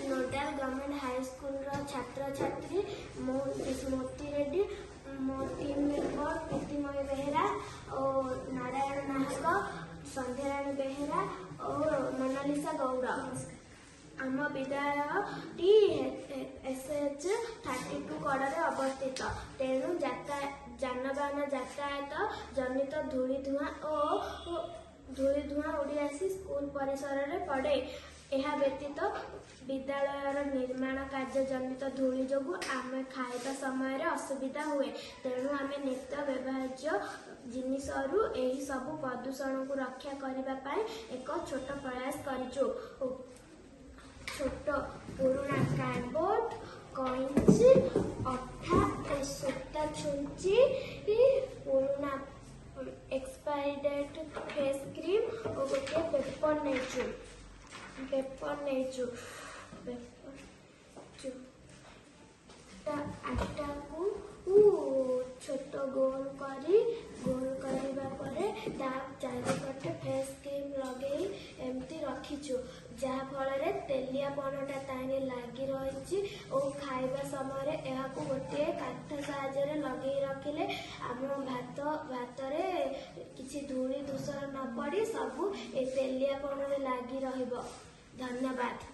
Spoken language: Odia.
ନୋଡାଲ ଗଭର୍ଣ୍ଣମେଣ୍ଟ ହାଇସ୍କୁଲର ଛାତ୍ରଛାତ୍ରୀ। ମୁଁ ସ୍ମୃତି ରେଡ୍ଡି, ମୋ ଟିମ୍ ମେମ୍ବର ପ୍ରୀତିମୟୀ ବେହେରା ଓ ନାରାୟଣ ନାହକ, ସନ୍ଧ୍ୟାରାଣୀ ବେହେରା ଓ ମୋନାଲିସା ଗୌଡ଼। ଆମ ବିଦ୍ୟାଳୟଟି SH 32 କଡ଼ରେ ଅବସ୍ଥିତ। ତେଣୁ ଯାନବାହନ ଯାତାୟାତ ଜନିତ ଧୂଳି ଧୂଆଁ ଉଡ଼ି ଆସି ସ୍କୁଲ ପରିସରରେ ପଡ଼େ। ଏହା ବ୍ୟତୀତ ବିଦ୍ୟାଳୟର ନିର୍ମାଣ କାର୍ଯ୍ୟ ଜନିତ ଧୂଳି ଯୋଗୁଁ ଆମେ ଖାଇବା ସମୟରେ ଅସୁବିଧା ହୁଏ। ତେଣୁ ଆମେ ନିତ୍ୟ ବ୍ୟବହାର୍ଯ୍ୟ ଜିନିଷରୁ ଏହି ସବୁ ପ୍ରଦୂଷଣକୁ ରକ୍ଷା କରିବା ପାଇଁ ଏକ ଛୋଟ ପ୍ରୟାସ କରିଛୁ। ଛୋଟ ପୁରୁଣା କାର୍ଡବୋର୍ଡ, କଇଁଚି, ଅଠା ଓ ସୂତା ଛୁଞ୍ଚି, ପୁରୁଣା ଏକ୍ସପାୟାରି ଡେଟ୍ ଫେସ୍ କ୍ରିମ୍ ଓ ଗୋଟିଏ ପେପର ନେଇଛୁ। ପେପର ଆଟାକୁ ଛୋଟ ଗୋଲ କରିବା ପରେ ତା ଚାରିପଟେ ଫେସ୍ କ୍ରିମ୍ ଲଗେଇ ଏମିତି ରଖିଛୁ, ଯାହାଫଳରେ ତେଲିଆପଣଟା ତାହିଁରେ ଲାଗି ରହିଛି ଓ ଖାଇବା ସମୟରେ ଏହାକୁ ଗୋଟିଏ କାଠ ସାହାଯ୍ୟରେ ଲଗେଇ ରଖିଲେ ଆମ ଭାତରେ କିଛି ଧୂଳି ଧୂସର ନ ପଡ଼ି ସବୁ ଏ ତେଲିଆପଣରେ ଲାଗି ରହିବ। ଧନ୍ୟବାଦ।